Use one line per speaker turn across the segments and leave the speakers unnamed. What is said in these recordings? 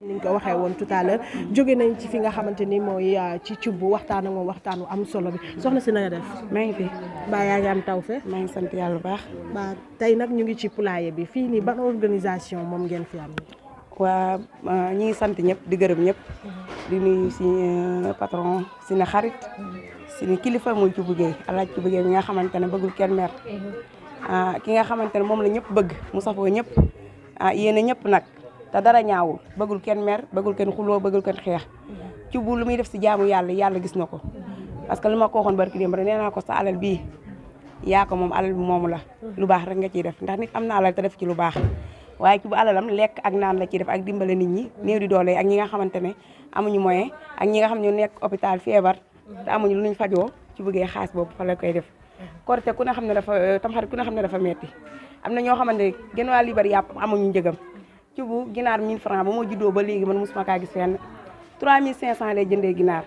ni nga ko waxee woon tout à l'heure jóge nañ ci fi nga xamante ni mooy ci cubb waxtaan ak moom waxtaanu am solo bi soxna si na nga def.
maa ngi fi.
mbaa yaa ngi am tawfeex.
maa ngi sant yàlla bu baax.
ba tey nag ñu ngi ci poulailler bi fii nii ban organisation moom ngeen fi am.
waa ñi ngi sant ñëpp di gërëm ñëpp. di nuyu si patron si na xarit. si ni kilifa muy ci buggee alaaj ci buggee mi nga xamante ne bëggul kenn mer. ki nga xamante ne moom la ñëpp bëgg mu safoo ñëpp. yéen a ñëpp nag. te dara ñaawul bëggul kenn mer bëggul kenn xuloo bëggul kenn xeex ci bu lu muy def si jaamu yàlla gis na ko parce que li ma ko waxoon barki démb rek nee naa ko sa alal bii yaa ko moom alal bi moomu la lu baax rek nga ciy def ndax nit am na alal te def ci lu baax waaye ci bu alalam lekk ak naan la ciy def ak dimbale nit ñi néew di doole ak ñi nga xamante ne amuñu moyen ak ñi nga xam ne nekk hôpital feebar te amuñu lu ñu fajoo ci bëggee xaalis boobu fa la koy def korite ku ne xam ne dafa tamxarit ku ne xam ne dafa metti am na ñoo xamante ne gën waa libar yàpp amuñu njëgam ci bu ginaar 1000 francs ba moo juddoo ba léegi man mosuma kaa gis fenn 3500 lay jëndee ginaar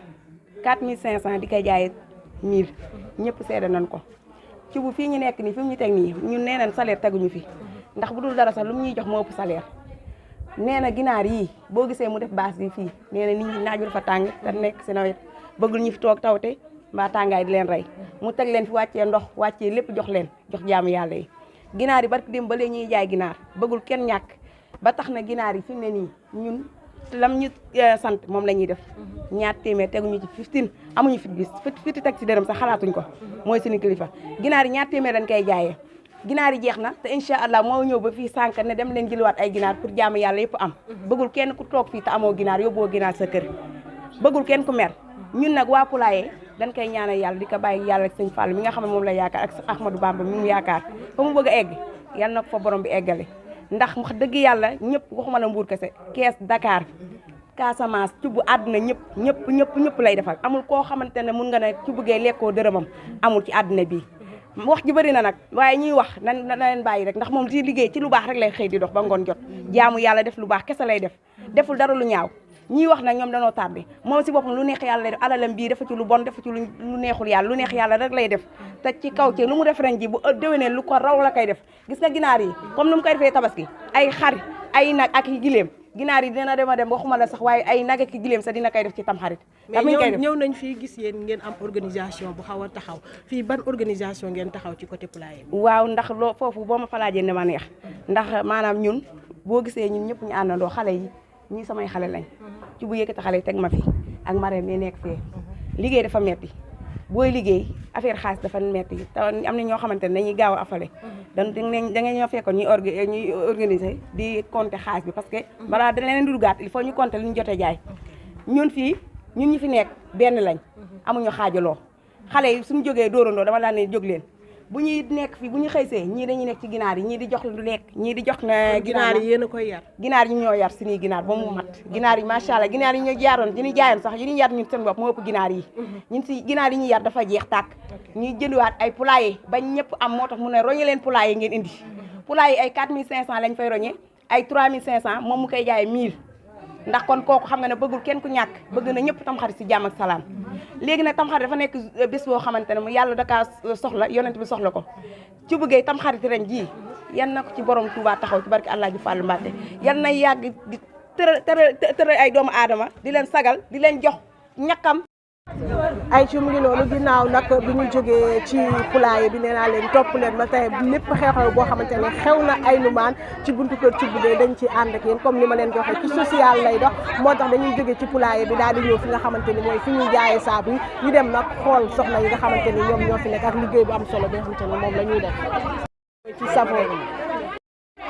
4500 di koy jaayee 1000 ñëpp seede nañ ko ci bu fii ñu nekk nii fi mu ñu teg nii ñun nee nañ salaire teguñu fi ndax bu dul dara sax lu mu ñuy jox moo ëpp salaire nee na ginaar yii boo gisee mu def base bi fii nee na nit ñi naaj bi dafa tàng te nekk si nawet bëggul ñu fi toog tawte mbaa tàngaay di leen rey mu teg leen fi wàccee ndox wàccee lépp jox leen jox jaamu yàlla yi ginaar yi barki dem ba léegi ñuy jaay ginaar bëggul kenn ñàkk ba tax na ginaar yi fi mu ne nii ñun lam ñu sant moom la ñuy def ñaar téeméer teguñu ci 15 amuñu fit bis fiti teg ci dërëm sax xalaatuñ ko mooy suñu kilifa ginaar yi ñaar téeméer dañ koy jaayee ginaar yi jeex na te incha allah moo ñëw ba fii sànq ne dem leen jëliwaat ay ginaar pour jaamu yàlla yëpp am bëggul kenn ku toog fii te amoo ginaar yóbboo ginaar sa kër bëggul kenn ku mer ñun nag waa poulailler dañ koy ñaanal yàlla di ko bàyyi yàlla ak sëñ Fall mi nga xam ne moom la yaakaar ak Ahmadou Bamba mi mu yaakaar fa mu bëgg a egg yàlla na ko fa borom bi eggale ndax wax dëgg yàlla ñëpp waxuma la Mbuur kese Kees Dakar Casamance ci bu àdduna ñëpp lay defal amul koo xamante ne mun nga ne ci bëggee lekkoo dërëmam amul ci àdduna bi wax ji bëri na nag waaye ñuy wax na leen bàyyi rek ndax moom di liggéey ci lu baax rek lay xëy di dox ba ngoon jot jaamu yàlla def lu baax kese lay def deful dara lu ñaaw ñii wax nag ñoom danoo tardé moom si boppam lu neex yàlla lay def alalam bii dafa ci lu bon dafa ci lu neexul yàlla lu neex yàlla rek lay def te ci kaw ci lu mu def ren ji bu déwénee lu ko raw la koy def gis nga ginaar yi comme nu mu koy defee tabaski ay xar ay nag ak gileem ginaar yi dina dem a dem waxuma la sax waaye ay nag ak gileem sax dina koy def ci tamxarit
mais ñëw nañ fii gis yéen ngeen am organisation bu xaw a taxaw fii ban organisation ngeen taxaw ci côté poulailler bi
waaw ndax loo foofu boo ma fa laajee ne ma neex ndax maanaam ñun boo gisee ñun ñëpp ñu àndandoo xale yi ñii samay xale lañ ci bu yëkkati xale yi teg ma fi ak marraine mi nekk fee liggéey dafa metti booy liggéey affaire xaalis dafa metti te am na ñoo xamante ne dañuy gaaw a afale da nga ñoo fekkoon ñuy organiser di compter xaalis bi parce que balaa da leen dugaat il faut ñu compter li ñu jotee jaay ñun fii ñun ñi fi nekk benn lañ amuñu xaajaloo xale yi suñu jógee dóorandoo dama daan ne jóg leen bu ñuy nekk fii bu ñu xëysee ñii dañuy nekk ci ginaar yi ñii di jox lu lekk ñii di jox na
ginaar yi yéen a koy yar
ginaar yi ñoo yar suñuy ginaar ba mu mat ginaar yi macha allah ginaar yi ñu jaaroon yi ñu jaayoon sax yi ñu yar ñun seen bopp moo ëpp ginaar yi ñun si ginaar yi ñu yar dafa jeex tàkk ñuy jëndiwaat ay poulailler bañ ñëpp am moo tax mu ne roñe leen poulailler ngeen indi poulailler ay 4500 lañ fay roñe ay 3500 moom mu koy jaayee 1000 ndax kon kooku xam nga ne bëggul kenn ku ñàkk bëgg na ñëpp tamxarit si jàmm ak salaam léegi nag tamxarit dafa nekk bés boo xamante ne mu yàlla dakaa soxla yonent bi soxla ko ci bëggee tamxarit ren jii yan na ko ci borom Touba taxaw ci barke Allah ji Fàllu Mbàkke yan na yàgg di tëral ay doomu aadama di leen sagal di leen jox ñàkkam
ay ci mu ngi noonu ginnaaw nag bi ñu jógee ci poulailler bi nee naa leen topp leen ba tey lépp xew-xew boo xamante ne xew na ay numaan ci buntu kër ci bu dee dañ ci ànd ak yéen comme ni ma leen ko waxee ci social lay dox moo tax dañuy jógee ci poulailler bi daal di ñëw fi nga xamante ni mooy fi ñuy jaayee saabu yi ñu dem nag xool soxna yi nga xamante ni ñoom ñoo fi nekk ak liggéey bu am solo bi nga xamante ni moom la ñuy def ci savon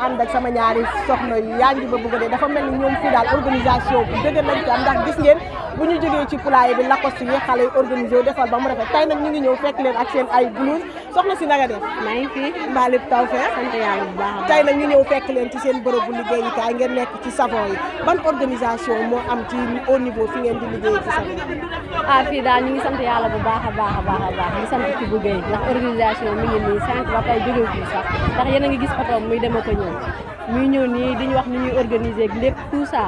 ànd ak sama ñaari soxna yi yaa ngi ba bëgg a dee dafa mel ni ñoom fii daal organisation bu dëgër lañ ci am ndax gis ngeen bu ñu jógee ci poulailler bi lacoste yi xale yi organisé defal ba mu rafet tey nag ñu ngi ñëw fekk leen ak seen ay blouse soxna si nanga def
maa ngi fi
mbaa lépp tawfeex
sant yàlla bu baax
tey nag ñu ñëw fekk leen ci seen bërëbu liggéeyukaay ngeen nekk ci savon yi ban organisation moo am ci au niveau fi ngeen di liggéeyee ci savon
fii daal ñu ngi sant yàlla bu baax a baax di sant ci buggéey ndax organisation mi ngi nii sànq ba tey jógewu fi sax ndax yéen a ngi gis oto muy dem ak a ñëw muy ñëw nii di ñu wax ni ñuy organiser ak lépp tout ça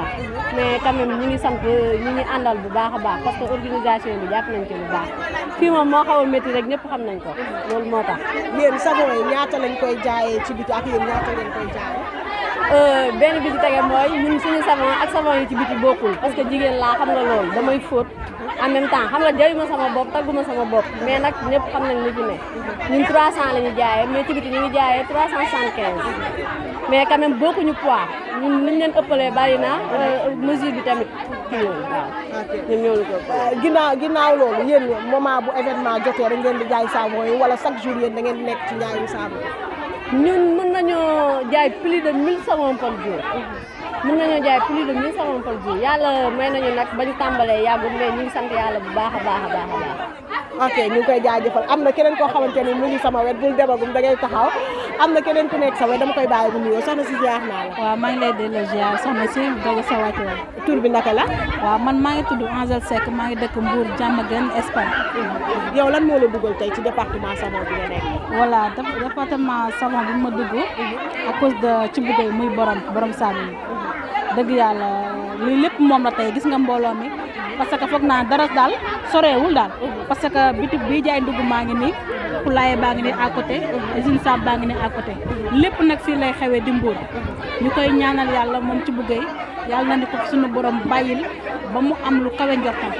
mais quand même ñu ngi sant ñu ngi àndal bu baax a baax parce que organisation bi jàpp nañ ci bu baax fii moom moo xaw a métti rek ñëpp xam nañ ko loolu moo tax.
yéen savon yi ñaata lañ koy jaayee ci biti ak yéen ñaata lañ koy jaayee.
benn bi ci tege mooy ñun suñu savon ak savon yi ci biti bokkul parce que jigéen laa xam nga loolu damay fóot en même temps xam nga jayuma sama bopp tagguma sama bopp mais nag ñëpp xam nañ li fi ne ñun 300 la ñu jaayee mais ci biti ñu ngi jaayee 375 mais quand même bokkuñu poids ñun liñ leen ëppalee bari na mesure bi tamit kii yooyu waaw ñun ñoo ñu ko
ginnaaw loolu yéen moment bu événement jotee rek ngeen di jaay savon yi wala chaque jour yéen da ngeen di nekk ci ñaari savon
ñun mën nañoo jaay plus de 1000 savons par jour mën nañoo jaay plus de 1000 savons par jour yàlla may nañu nag ba ñu tàmbalee yàggul mais ñu ngi sant yàlla bu baax a baax a baax a baax.
ok ñu ngi koy jaajëfal am na keneen koo xamante ni mu ngi sama wet bul demagum da ngay taxaw am na keneen ku nekk sa wet dama koy bàyyi bu nuyoo soxna si ziar naa la.
waaw maa ngi lay delloo ziar soxna si doog sa wàcce woon.
tur bi naka la.
waaw man maa ngi tudd Angel Seck maa ngi dëkk Mbour Diamaguène Espagne.
yow lan moo la dugal tey ci département savon bi nga nekk.
voilà département savon bi ma dugg. à cause de ci buggoy muy borom saabu yi. dëgg yàlla lii lépp moom la tey gis nga mbooloo mi parce que foog naa dara daal soreewul daal parce que bitig bii jaay ndugg maa ngi nii poulailler baa ngi nii à côté usine sab baa ngi nii à côté lépp nag fii lay xewee di Mbour ñu koy ñaanal yàlla moom ci buggee yàlla na ni ko suñu borom bàyyil ba mu am lu kawe njortam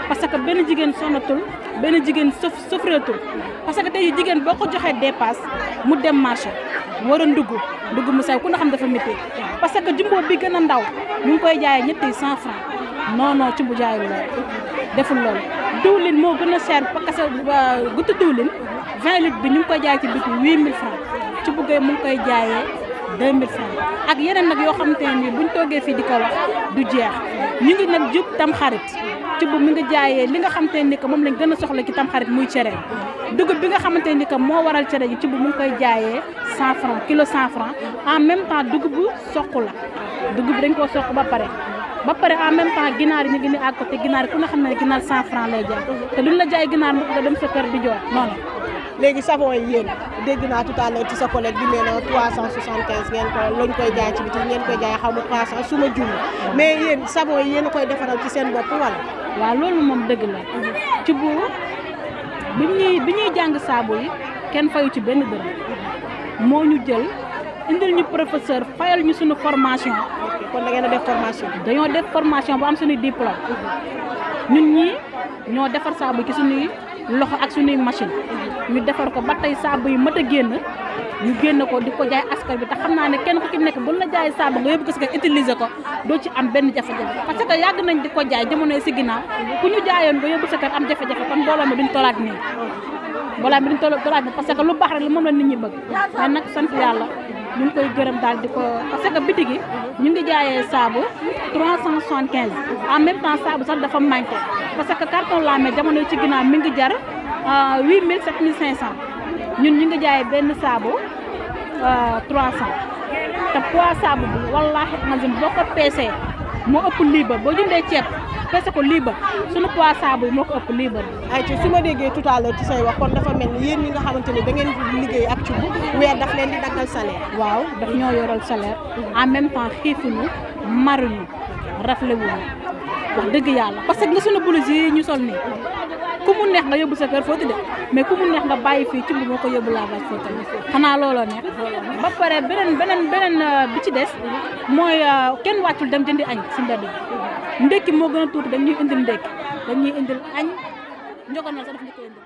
parce que benn jigéen sonatul benn jigéen sofreetul parce que tey jigéen boo ko joxee dépasse mu dem marché war a ndugg mu sew ku na xam dafa métti parce que jumbo bi gën a ndaw ñu ngi koy jaayee ñetti 100 francs non ci bu jaayul loolu deful loolu diwlin moo gën a cher parce que guttu diwlin 20 litres bi ñu ngi koy jaay ci biti 8000 francs ci buggee mu ngi koy jaayee 2000 francs ak yeneen nag yoo xamante ne nii buñ toogee fii di ko wax du jeex ñu ngi nag jub tam xarit ci bu mi ngi jaayee li nga xamante ne ni que moom lañ gën a soxla ci tam xarit muy cere dugub bi nga xamante ni que moo waral cere ji ci bu mu ngi koy jaayee 100 francs kilo 100 francs en même temps dugub bu soq la dugub bi dañ koo soq ba pare en même temps ginaar yi ñu ngi ni à côté ginaar yi ku nga xam ne ginaar 100 francs lay jaay te duñ la jaay ginaar mu ko dem sa kër di jox noonu.
léegi savon yi yéen dégg naa tout à l'heure ci sa collègue bi nee na 375 ngeen ko lañ koy jaay ci biti ngeen koy jaay xaw ma 300 su ma junni mais yéen savon yi yéen a koy defaral ci seen bopp wala.
waaw loolu moom dëgg la ci bu bi ñuy jàng saabu yi kenn fayu ci benn dërëm moo ñu jël indil ñu professeur fayal ñu suñu formation.
kon da ngeen a def formation.
dañoo def formation bu am suñuy diplôme ñun ñii ñoo defar saabu ci suñuy loxo ak suñuy machine ñu defar ko ba tey saabu yi mët a génn ñu génn ko di ko jaay askan bi te xam naa ne kenn ku ci nekk bu la jaay saabu nga yóbbu ko si nga utiliser ko doo ci am benn jafe-jafe parce que yàgg nañ di ko jaay jamono si ginnaaw ku ñu jaayoon nga yóbbu sa kër am jafe-jafe kon mbooloo mi duñ tolaat nii parce que lu baax rek la moom la nit ñi bëgg waaye nag sant yàlla ñu ngi koy gërëm daal di ko parce que bitigi ñu ngi jaayee saabu 375 en même temps saabu sax dafa manqué parce que carton la mais jamono ci ginnaaw mi ngi jar 8000 7500 ñun ñu ngi jaayee benn saabu 300 te poids saabu bi wallaahi mazim boo ko peesee moo ëpp liibar boo jëndee ceeb peese ko liibar suñu poids saabu yi moo ko ëpp liibar bi.
ay ci su ma déggee tout à l'heure ci say wax kon dafa mel ni yéen ñi nga xamante ni da ngeen liggéey ak ci weer daf leen di daggal salaire.
waaw daf ñoo yoral salaire en même temps xiifuñu maruñu raflewuñu wax dëgg yàlla parce que nga suñu blouse yi ñu sol nii ku mu neex nga yóbbu sa kër fóoti de mais ku mu neex nga bàyyi fii ci bu moo ko yóbbu lavage fóoti xanaa looloo neex ba pare beneen bi ci des mooy kenn wàccul dem jëndi añ si mbedd bi ndekki moo gën a tuuti dañuy indil ndekki dañuy indil añ njogoon na sax daf ñu koy indil